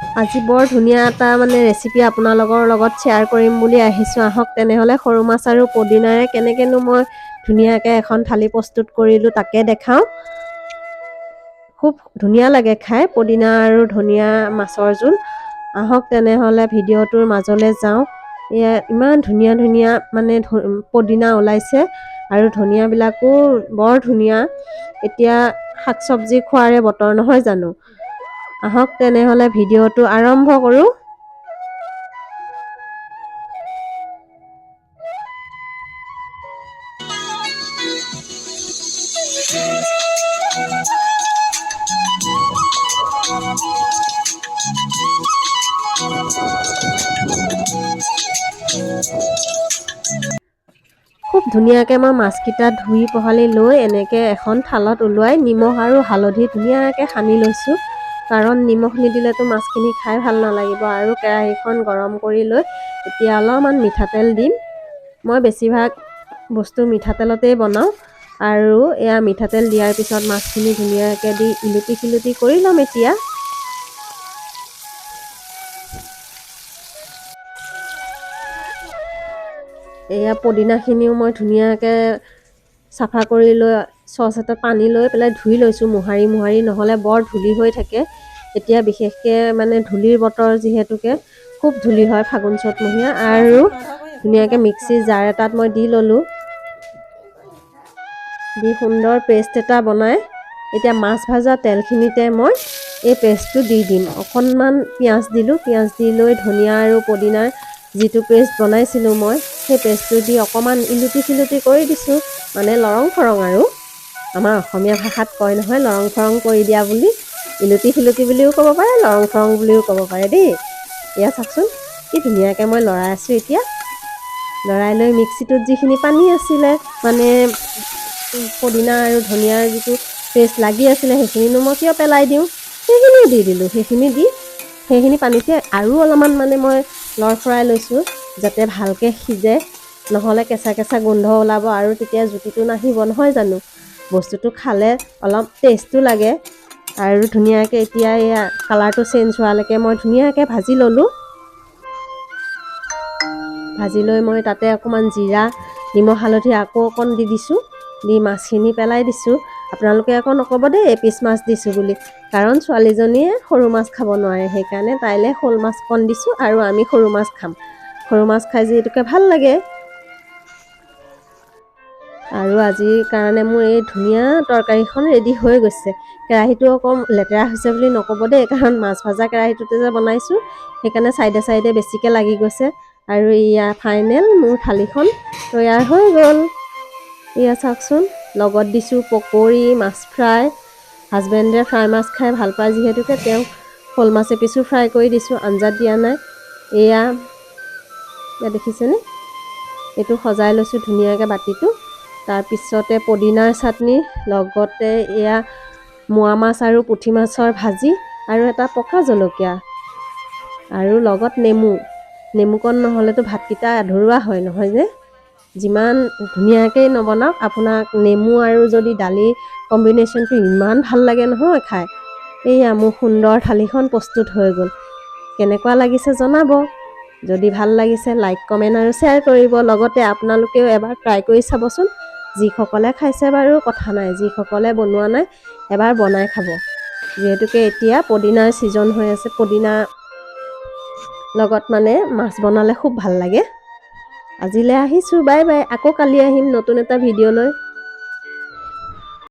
আজি বৰ ধুনীয়া এটা মানে ৰেচিপি আপোনালোকৰ লগত শ্বেয়াৰ কৰিম বুলি আহিছোঁ। আহক তেনেহ'লে সৰু মাছ আৰু পদিনাৰে কেনেকৈনো মই ধুনীয়াকৈ এখন থালি প্ৰস্তুত কৰিলোঁ তাকে দেখাওঁ। খুব ধুনীয়া লাগে খাই পদিনা আৰু ধনিয়া মাছৰ জোল। আহক তেনেহ'লে ভিডিঅ'টোৰ মাজলৈ যাওঁ। এয়া ইমান ধুনীয়া ধুনীয়া মানে পদিনা ওলাইছে আৰু ধনিয়াবিলাকো বৰ ধুনীয়া। এতিয়া শাক চব্জি খোৱাৰে বতৰ নহয় জানো? আহক তেনেহ'লে ভিডিঅ'টো আৰম্ভ কৰোঁ। খুব ধুনীয়াকৈ মই মাছকেইটা ধুই পখালি লৈ এনেকৈ এখন থালত ওলোৱাই নিমখ আৰু হালধি ধুনীয়াকৈ সানি লৈছোঁ, কাৰণ নিমখ নিদিলেতো মাছখিনি খাই ভাল নালাগিব। আৰু কেৰাহীখন গৰম কৰি লৈ এতিয়া অলপমান মিঠাতেল দিম। মই বেছিভাগ বস্তু মিঠাতেলতেই বনাওঁ। আৰু এয়া মিঠাতেল দিয়াৰ পিছত মাছখিনি ধুনীয়াকৈ দি ইলুটি সিলুটি কৰি ল'ম। এতিয়া এয়া পদিনাখিনিও মই ধুনীয়াকৈ চাফা কৰি লৈ চচ এটাত পানী লৈ পেলাই ধুই লৈছোঁ মোহাৰি মোহাৰি, নহ'লে বৰ ধূলি হৈ থাকে। এতিয়া বিশেষকৈ মানে ধূলিৰ বতৰ যিহেতুকে খুব ধূলি হয় ফাগুন চ'তমহীয়া। আৰু ধুনীয়াকৈ মিক্সি জাৰ এটাত মই দি ল'লোঁ, দি সুন্দৰ পেষ্ট এটা বনাই এতিয়া মাছ ভাজা তেলখিনিতে মই এই পেষ্টটো দি দিম। অকণমান পিঁয়াজ দিলোঁ, পিঁয়াজ দি লৈ ধনিয়া আৰু পদিনাৰ যিটো পেষ্ট বনাইছিলোঁ মই সেই পেষ্টটো দি অকণমান ইলুটি সিলুটি কৰি দিছোঁ, মানে লৰং ফৰং। আৰু আমাৰ অসমীয়া ভাষাত কয় নহয় লৰং ফৰং কৰি দিয়া বুলি, ইলুটি সিলুটি বুলিও ক'ব পাৰে, লৰং ফৰং বুলিও ক'ব পাৰে দেই। এয়া চাওকচোন কি ধুনীয়াকৈ মই লৰাই আছোঁ। এতিয়া লৰাই লৈ মিক্সিটোত যিখিনি পানী আছিলে, মানে পদিনা আৰু ধনিয়াৰ যিটো পেষ্ট লাগি আছিলে সেইখিনিনো মই কিয় পেলাই দিওঁ, সেইখিনিও দি দিলোঁ। সেইখিনি দি সেইখিনি পানীতে আৰু অলপমান মানে মই লৰফৰাই লৈছোঁ যাতে ভালকৈ সিজে, নহ'লে কেঁচা কেঁচা গোন্ধ ওলাব আৰু তেতিয়া জুতিটো নাহিব নহয় জানো? বস্তুটো খালে অলপ টেষ্টো লাগে। আৰু ধুনীয়াকৈ এতিয়া এয়া কালাৰটো চেঞ্জ হোৱালৈকে মই ধুনীয়াকৈ ভাজি ল'লোঁ। ভাজি লৈ মই তাতে অকণমান জিৰা, নিমখ, হালধি আকৌ অকণ দি দিছোঁ, দি মাছখিনি পেলাই দিছোঁ। আপোনালোকে আকৌ নক'ব দেই এপিচ মাছ দিছোঁ বুলি, কাৰণ ছোৱালীজনীয়ে সৰু মাছ খাব নোৱাৰে, সেইকাৰণে তাইলৈ শ'ল মাছ কণ দিছোঁ আৰু আমি সৰু মাছ খাম। সৰু মাছ খাই যিহেতুকে ভাল লাগে। আৰু আজিৰ কাৰণে মোৰ এই ধুনীয়া তৰকাৰীখন ৰেডি হৈ গৈছে। কেৰাহীটো অকণ লেতেৰা হৈছে বুলি নক'ব দেই, কাৰণ মাছ ভাজা কেৰাহীটোতে যে বনাইছোঁ সেইকাৰণে চাইডে চাইডে বেছিকৈ লাগি গৈছে। আৰু এয়া ফাইনেল মোৰ থালিখন তৈয়াৰ হৈ গ'ল। এয়া চাওকচোন, লগত দিছোঁ পকৰি, মাছ ফ্ৰাই। হাজবেণ্ডে ফ্ৰাই মাছ খাই ভাল পায় যিহেতুকে তেওঁক শ'ল মাছ এপিচো ফ্ৰাই কৰি দিছোঁ, আঞ্জাত দিয়া নাই। এয়া দেখিছেনে, এইটো সজাই লৈছোঁ ধুনীয়াকৈ বাতিটো। তাৰপিছতে পদিনাৰ চাটনি, লগতে এয়া মোৱা মাছ আৰু পুঠি মাছৰ ভাজি আৰু এটা পকা জলকীয়া আৰু লগত নেমু। নেমুকণ নহ'লেতো ভাতকেইটা আধৰুৱা হয় নহয়নে? যিমান ধুনীয়াকৈ নবনাওক আপোনাক নেমু আৰু যদি দালি কম্বিনেশ্যনটো ইমান ভাল লাগে নহয় খাই। এইয়া মোৰ সুন্দৰ থালিখন প্ৰস্তুত হৈ গ'ল। কেনেকুৱা লাগিছে জনাব। যদি ভাল লাগিছে লাইক, কমেণ্ট আৰু শ্বেয়াৰ কৰিব। লগতে আপোনালোকেও এবাৰ ট্ৰাই কৰি চাবচোন। যিসকলে খাইছে বাৰু কথা নাই, যিসকলে বনোৱা নাই এবাৰ বনাই খাব। যিহেতুকে এতিয়া পদিনাৰ ছিজন হৈ আছে, পদিনা লগত মানে মাছ বনালে খুব ভাল লাগে। আজিলৈ আহিছোঁ, বাই বাই। আকৌ কালি আহিম নতুন এটা ভিডিঅ' লৈ।